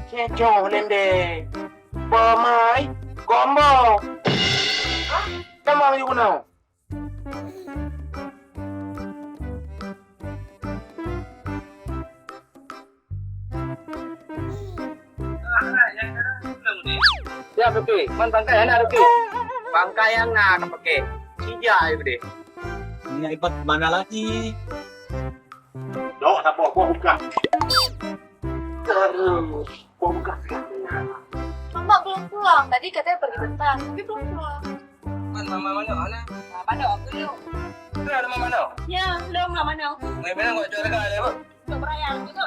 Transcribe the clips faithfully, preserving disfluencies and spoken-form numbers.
Cecok lendeh. Pemain combo. Hah? Tamang yuk kena. Siap, Oke. Man bangkai anak, Oke. Bangkai nyang na ka pakai. Sijak ai beudeh. Ini ibat mana lagi? Dok saboh buah buka. Terus buah buka. Mama belum pulang. Tadi katanya pergi bentar, tapi belum pulang. Kan mama mana? Mana? Ah, mana aku dulu? Itu ada mama mana? Ya, belum mama mana? Main-main kau jual dekat ada apa? Untuk berayal gitu.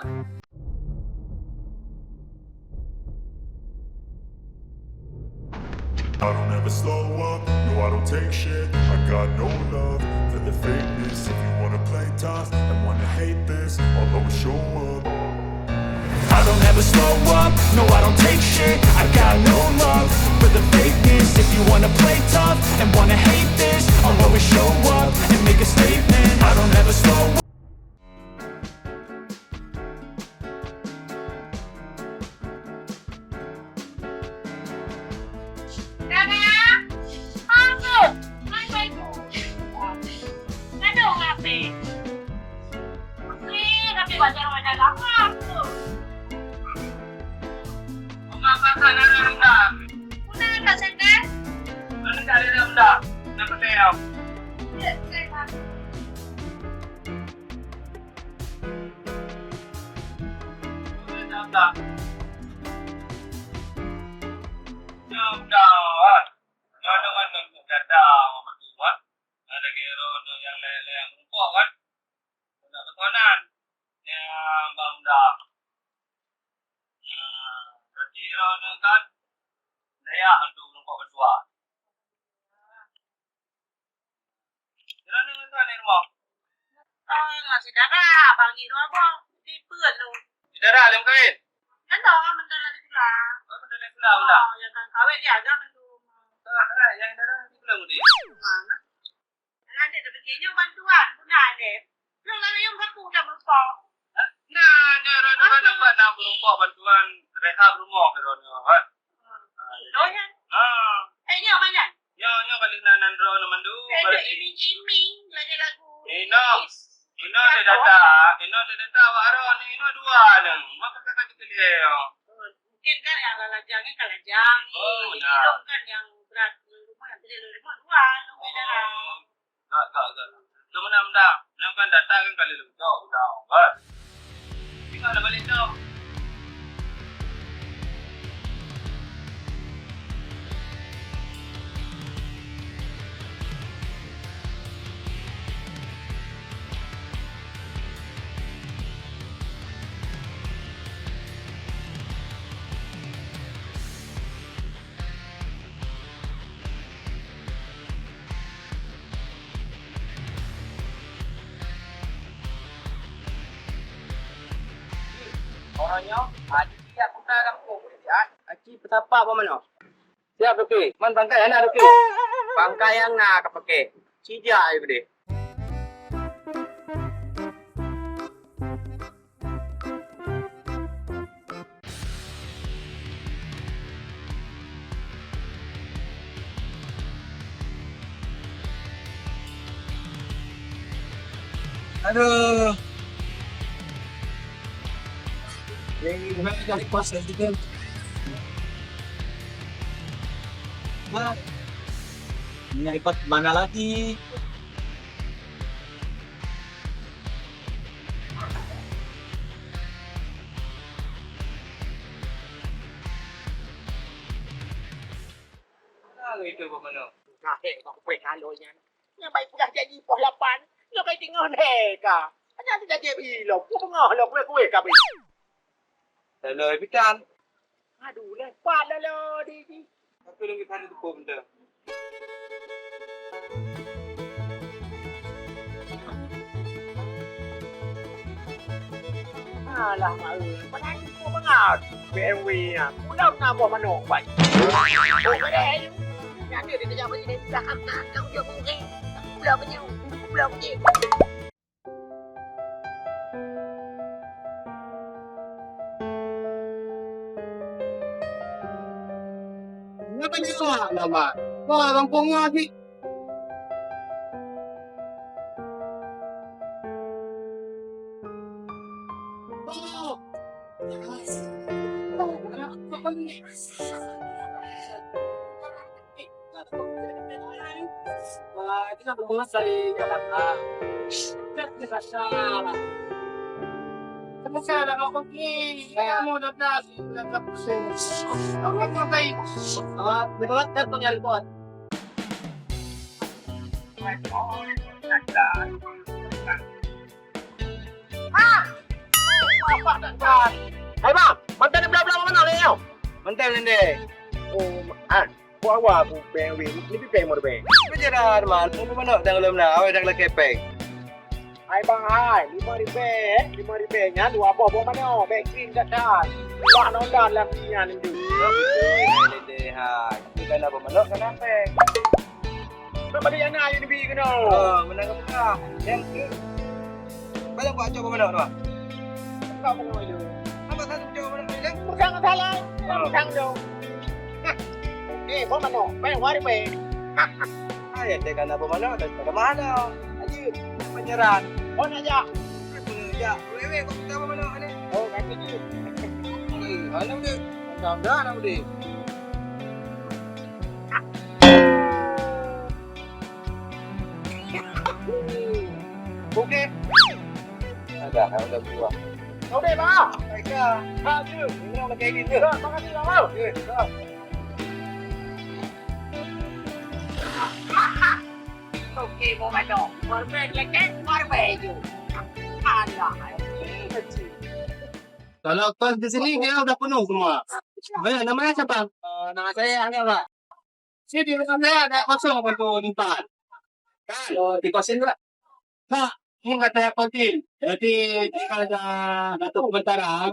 I don't ever slow up, no, I don't take shit. I got no love for the fakeness. If you wanna play tough and wanna hate this, I'll always show up. I don't ever slow up, no, I don't take shit. I got no love for the fakeness. If you wanna play tough and wanna hate this, I'll always show up and make a statement. I don't ever slow up. Dada! Masuk! Hai, Baiku! Aduh, ngapi? Ih, tapi wajar-wajar lama tu. Mama makan ada rendang. Kuna tak sedar? Mana tak ada rendang? Nak petai tau. Ya, saya tak. Berarti droeneuh kan layak untuk meureumpok bandua. Droeneuh ngon droeneuh rumoh? Ah, ngon syedara, abang jih dua boh. Di peue lôn? Syedara lôn kawin? Kan dah, mantong lagi pula. Oh, mantong lagi pula, pula. Ah, nyang kan kawin dia agak mandum. Ah, ah, nyang syedara nanti pula mudik. Mana? Alah, dek, tapi kayaknya bantuan pun ada. Belum lagi yang aku udah melupa. Nah, nah, nah, nah, nampak nak melupa bantuan rehab rumah ke droeneuh, kan? Loh, ya? Ah. Eh, nyoe mana? Nyoe, nyoe balik nan, nan droeneuh mandum. Eh, balik. Dek, iming-iming lagi lagu. Eh, no. Is. Inoe teuh data, inoe teuh data awak droeneuh, inoe dua neuh. Maka kakak kita lihat. Mungkin kan yang lalajang ni kalajang ni. Oh, jadi benar. Ilong kan yang berat, rumah yang tadi rumah dua, ilong beda lah. Oh, gak, gak, gak. Tu mana benda? Yang kan data kan kali lengkap, udah, kan? Kita ada balik tu. Orang nyoe, ah, jijak kuta kampung, ah. Aci peutapa apa manoe? Siap, Toke. Man bangkai hana, Toke. Bangkai nyang na ka pakai. Sijak ai beudeh. Aduh. Ini gimana jadi pas lagi kan? Wah. Ini iPad mana lagi? Nah, itu apa mana? Kahek kau kueh kalau nyan. Nyang baik peugah janji poh lapan. Nyoe kai tinggal he ka. Hanya tu janji ilong. Ku bengah lo kueh-kueh kabeh. Hello, Pitan. Aduh, lepat lah lo di di. Aku lagi tadi tu pun dah. Alah, mak, eh, padahal ni semua bangat. B M W nya. Pulang nak buah manok, bai. Oh, keren. Nanti dia kejap lagi, dia belakang, belakang, dia mungkin. Pulang punya, pulang punya. Penyusuan nama. Wah, orang Kongo sih. Oh. Hai bang, mantap di belah-belah mana ni, yo? Mantap ni. Oh, ah. Buat awak aku peng weh, ni pipeng mau deh. Apa jalan, Man? Mau mana dah lom na, awak dah lekepeng. Hai bang hai, lima ribèe, lima ribèe nyan dua boh boh manok, bèk kring that-that. Bak nondan lam nyan tu. Hai, deh, hai. Itu kan apa manok kan apa? Nak bagi anak ayu nebi kena. Oh, menang apa? Yang tu. Banyak buat coba manok tu. Kau mau ayu. Apa satu coba manok tu? Bukan salah. Bukan dong. Eh, boh manok, bèk wari bèk. Hai, deh kan apa manok dah pada mahal. Aja, panyeran. Oh, nak jak. Apa jak? Wewe, kau minta apa manok ni? Oh, kaki dia. Eh, anak dia. Mudah-mudahan anak dia. Okey. Ada, ada buah. Okey, Bang. Baiklah. Ha, tu. Ini orang pakai ni. Ya, makasih, Bang. Okey, dah. Okey, mau mana? Korban lekek, korban je. Alah, ini kecil. Kalau kos di sini, dia udah penuh semua. Banyak, namanya siapa? Eh, nama saya Angga, Pak. Sini, di rumah saya ada kosong untuk empat. Kan? Oh, di kosin, Pak? Pak, ini kata yang penting. Jadi, kita ada Datuk Bentara.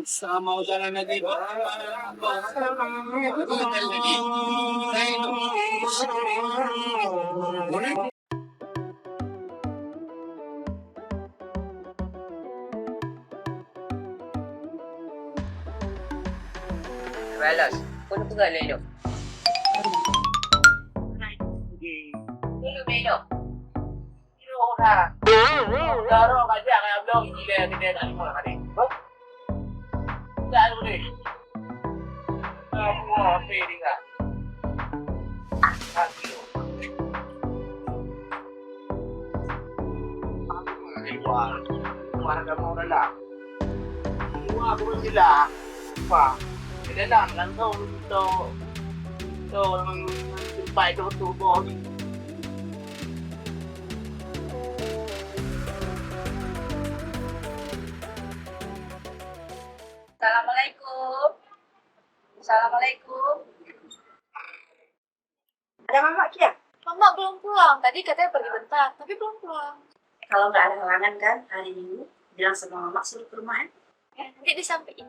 Sama jalan lagi. Balas. Kau nak pegang lain tu. Dulu, Melo. Dulu dah. Dah roh kajak kat blok gila kedai kat lima kali. Hah? Tak boleh. Semua hampir tinggal. Hati. Keluar. Keluar agama dalam. Semua aku pun silap. Wah, di dalam langsung tu, tu memang tempat tu tubuh ni. Assalamualaikum. Assalamualaikum. Ada mamak, Kia? Mamak belum pulang. Tadi katanya pergi bentar, tapi belum pulang. Kalau nggak ada halangan kan, hari Minggu, bilang sama mamak suruh ke rumah, eh? Ya, nanti disampaikan.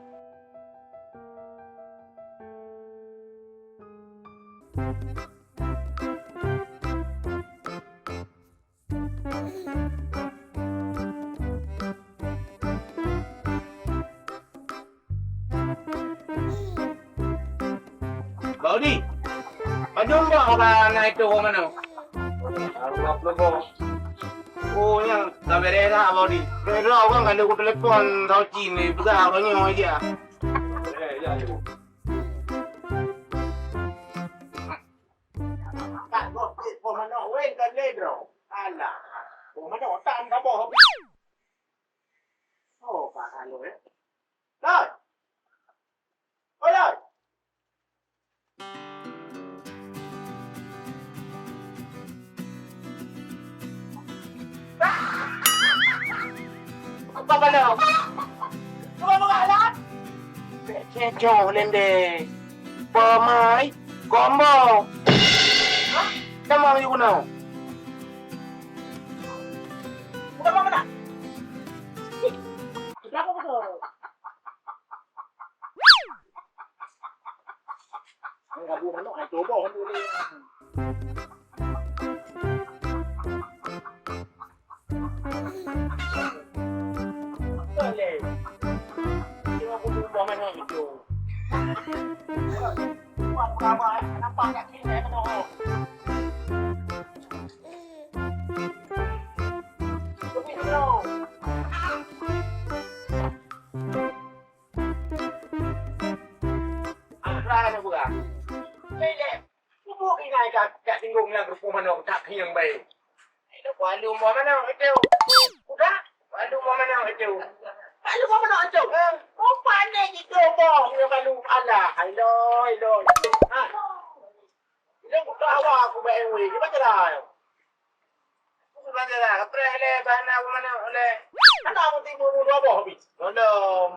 Bang Udi, padum boh ka na itu boh manok? Dua puluh boh. Oh, nyan ka beres dah, Bang Udi. Beres dah, orang kan ada ku telepon, tahu cin ni, peugah orang nyoe aja. Eh, ya, ya. Tak, boh, boh manok weh, kan le, bro. Alah, boh manok tan ka boh. Oh, Pak Anu, eh. Loi! Oi, Loi! Apa bala? Bukan bukan lah. Cek cok lende. Pemai combo. Hah? Kamu lagi guna? Bukan apa nak? Berapa betul? Ni rabu manok, ai coba dulu. Boleh. Tengok aku berubah mana itu. Peue ingat ka, ka tinggung lam rupoh manok that hieng bae. Ayo, walu moh manok itu. Udah, walu moh manok itu. Walu moh manok itu. Rupanya itu boh yang kalu. Alah, ilo, ilo. Ha. Ilo kutu awak aku bae weh. Di mana lah? Sebenarnya, kapreh lé, bana mana lé. Mana aku timbul dua boh habis? Belum.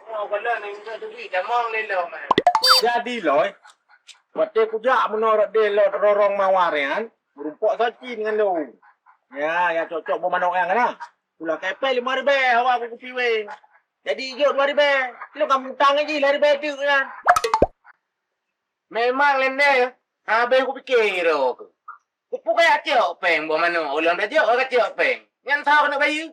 Oh, belum ni, udah duit, dah mong lé lom, eh. Jadi, Loi, watèe kujak meunoe rot deh, Loi, rorong mawar nyan, meurumpok soe cit ngon lôn. Ya, ya cocok boh manok nyan, kan? Pula kepeng lima ribèe, hawa aku kupi weng. Jadi, jok dua ribèe. Lôn ka mutang lé jih lhèe ribèe teuk nyan. Memang lendeh, habéh kupike droe keuh. Kupeugah cok péng boh manok, ulôn dah jok ka cok péng. Nyan soe keuneuk bayeue?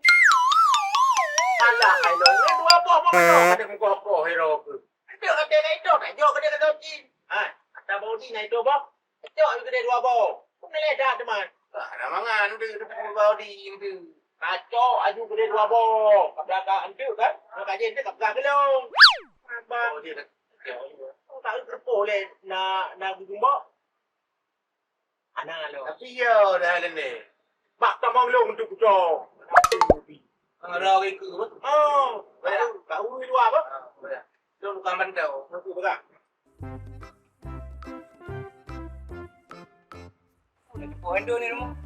Alah, hai lôn, nyan dua boh boh manok, ada meukoh-koh droe keuh. Ada kata na itu, tak jok kata kata cin. Ha, kata bodi na itu boh. Cok keude dua boh. Keuneuk lé dah teuma. Ka na mangan tu, tu bodi tu. Kacok aju keude dua boh. Ka belakang tu kan. Ka jin tu ka peugah geulong. Abang. Oh, dia dah. Oh, tak ada terpoleh nak, nak gugum bak. Anak lo. Tapi ya dah lene. Bak tamong long tu kucok. Ada orang ke apa? Oh, baru, baru dua apa? Ah, baru. Tu bukan bandau. Aku pegang. Oh, lagi pohon tu ni rumah.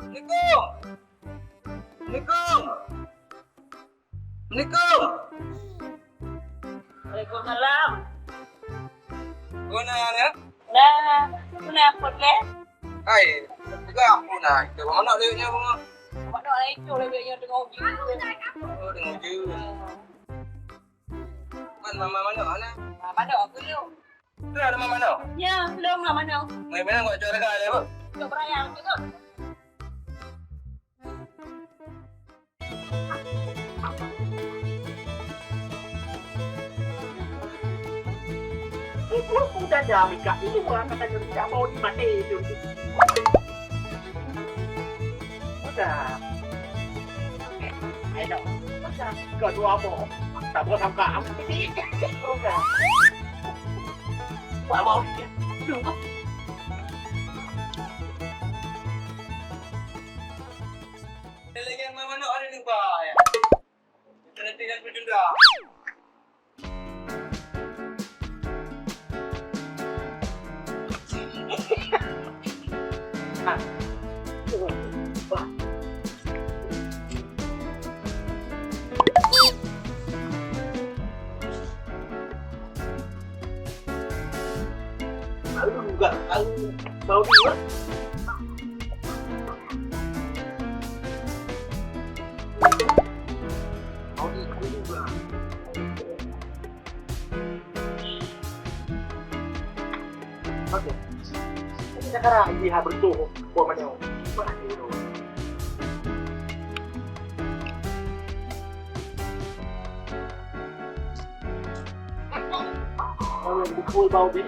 Assalamualaikum. Assalamualaikum. Assalamualaikum. Waalaikumsalam. Guna ya? Nah, guna apa leh? Hai, pegang aku nak. Itu mana dia punya bunga? Mana itu lebih yang tengah uji? Oh, tengah uji. Kan mama mana, mana? Ah, mana aku lu? Tu ada mama mana? Ya, belum lah mana. Mai mana buat jual dekat dia, Bu? Jok berayang juga. Itu udah dah Mika, itu orang katanya tidak mau dimati itu. Udah. Ayo, udah. Kedua mau. Tak mau sangka. Udah. Bawa dia. Duh. Lagi yang mana ada lupa ya. Kita nanti yang berjuda. Tahu juga, tahu, tahu juga. Tahu juga. Oke. Sekarang dia bertuh, buat macam mana? Kalau bukul bau di,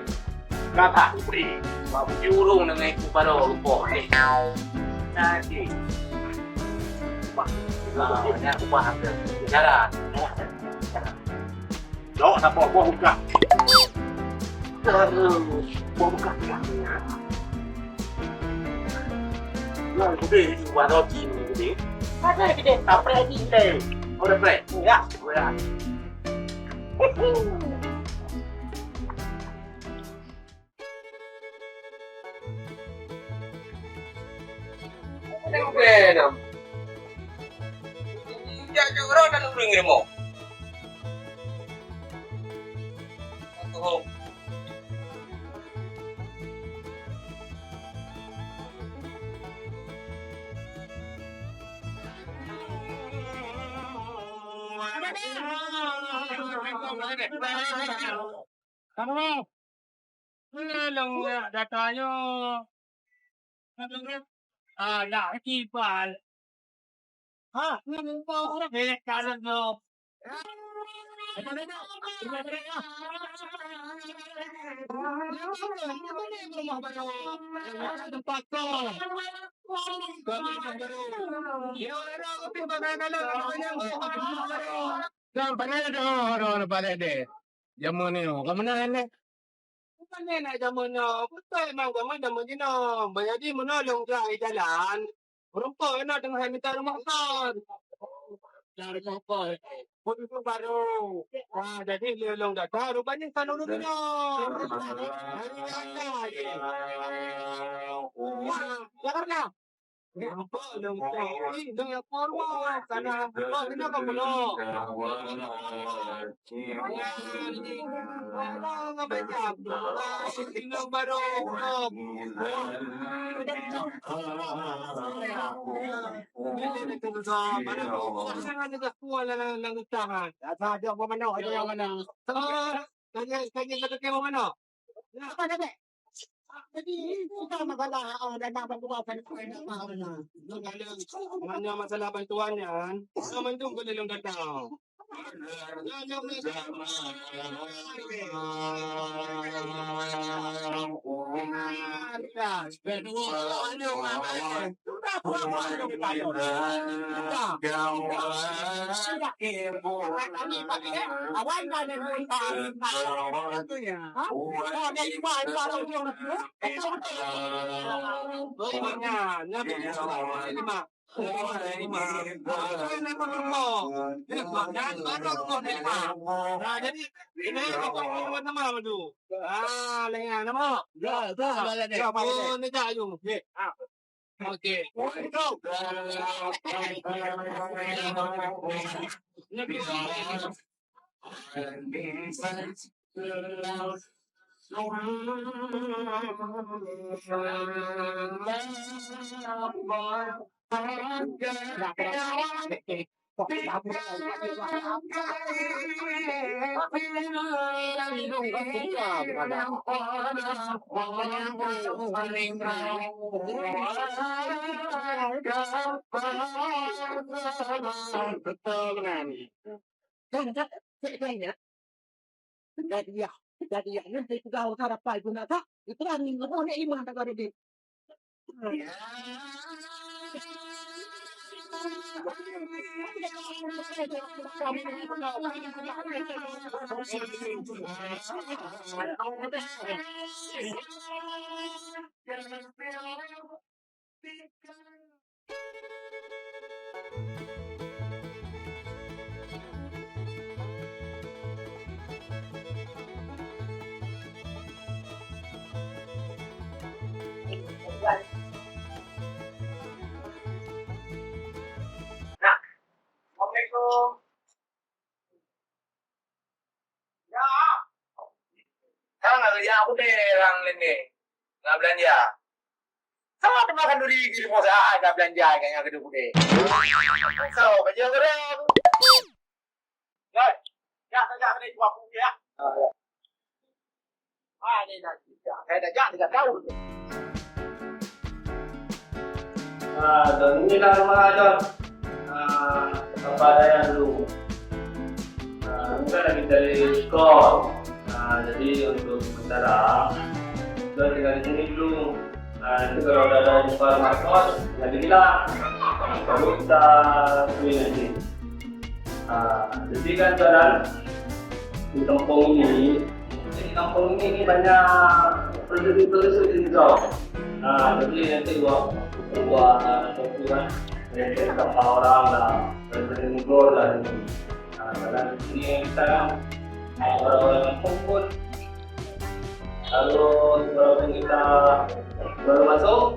kata beri. Bau di urung dengan iku baru lupa ni. Nanti. Wah, ini aku paham dah. Bicara. Dok saboh boh bukak. Terus boh bukak. Nah, gede itu buat roti ni gede. Ada gede, tak pernah gede. Oh, dah pernah? Ya. Oh, ya. Halo. Halo, data nyoe. Ah, nak kiban. Ha, nyoe muka orang banyak jalan nyoe. Kan pandai dah, dah, dah pandai deh. Jameun nyoe, ka meunan deh. Bukan nyan jameun nyoe, beutôi memang jameun, jameun jinoe. Bah jadi meunoe lôn jak i jalan, meurumpok inoe teungoh mita rumoh kon. Nah, rumoh kon. Pun itu baru. Nah, jadi lé lôn datang, rupanya kan ureueng nyoe. Nah, Jakarta. Jadi, kita masalah, ah, dan nak berubah kan, hanya masalah bantuan nyan, bantu boleh lôn datang. Nah, jadi, ini, ah, lengan, nama? Ya, ya, ya, ya, ya. Okey. Jadi ya, jadi ya, nanti peugah harapan guna tak? Itu kan minggu ni iman tak ada di. Assalamualaikum. Ya. Kan ada yang aku deh orang lain ni. Nak belanja. Sama teman kanduri di rumah saya, ah, nak belanja kan yang kedua deh. So, baju gerem. Dah. Ya, tak ada dua puluh ya. Ah, ya. Ah, ni dah. Saya dah jak tiga tahun. Ah, dan inilah rumah John. Ah, tempat saya dulu. Ah, ini kan lagi cari kos. Ah, jadi untuk sementara, John tinggal di sini dulu. Ah, itu kalau udah ada jumpa rumah kos, jadi bilang. Baru kita kuih nanti. Ah, jadi kan jalan di kampung ini, di kampung ini, ini banyak penduduk-penduduk di Nizam. Ah, jadi nanti buat, buat, ah, dokumen, nanti tambah orang lah, dari negor lah ini. Ah, jalan ini kita kan, ah, orang-orang kampung pun, lalu baru kita baru masuk,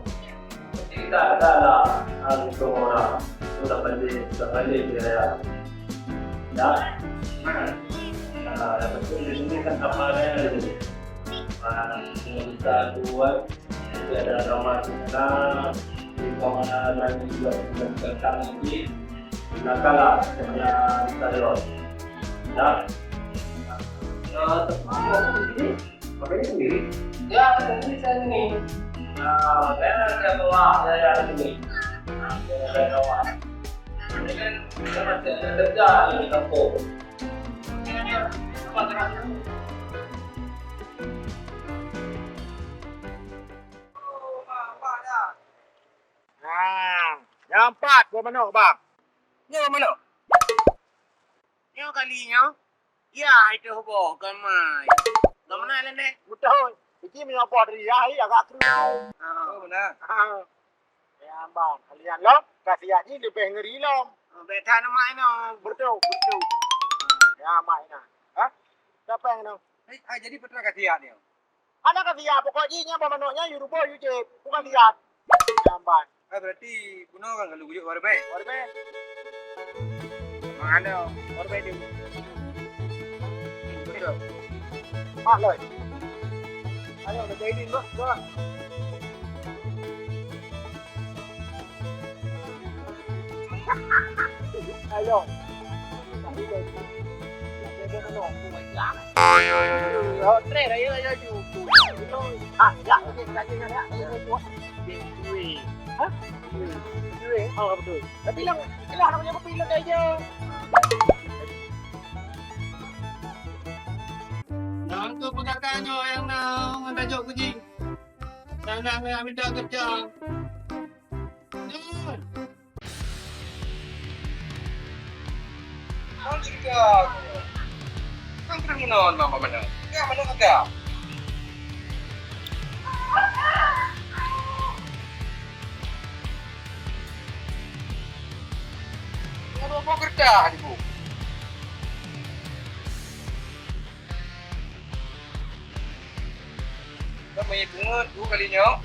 kita ada lah, ah, untuk orang. Sudah pandai, sudah pandai dia ya. Ya. Ah, yang penting di sini kan apa adanya dulu. Ah, kita buat, jadi ada agama kita, di mana lagi juga kita datang lagi. Gunakanlah yang kita lewat. Ya. Ya, tepat. Pakainya sendiri? Ya, sendiri saya ni. Nah, makanya saya bawa saya yang ini. Nah, saya bawa. Ini kan saya masih ada kerja di kampung. Empat buah manok, Bang. Nyoe manok. Nyoe kali nyoe. Ya, itu boh, gamai. Gamai lain deh. Beutôi. Iki meunyoe boh dari ya, agak kru. Ah. Oh, beuna. Ah. Ya, Bang. Kalian lom, kasiat jih leubeh ngeri lom. Oh, beda nama ino. Beutôi, beutôi. Ya, mak ina. Hah? Siapa yang no? Eh, ah, jadi putra kasiat ni. Ada kasiat, pokok jih nyan boh manok nyan, you ruboh, you cep. Bukan kasiat. Jamban. Eh, berarti bunoe kan kalau guyuk baru baik. Baru baik. Mana? Baru baik dia. Betul. Mak Loi. Ayo, kita ini, Mak. Mak. Ayo. Hotel ayo, ayo, ayo. Ah, ya, ya, ya, ya, ya. Hah? Oh, betul. Tapi lang, ilah nak punya kopi lang aja. Nah, untuk pedagang nyoe yang nak mendajuk kucing. Saya nak minta kerja. Nyoe. Kan cerita aku. Kan kena meunan, Mak, Mak, mana? Ya, mana kata? Kenapa kau kerja, Ibu? Kami pungut dua kali nyoe.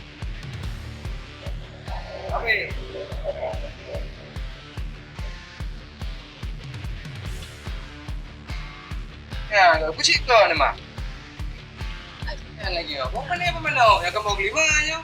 Habis. Ya, aku cik kau ni, Mak. Yang lagi apa? Mana apa mana? Yang kamu kelima aja.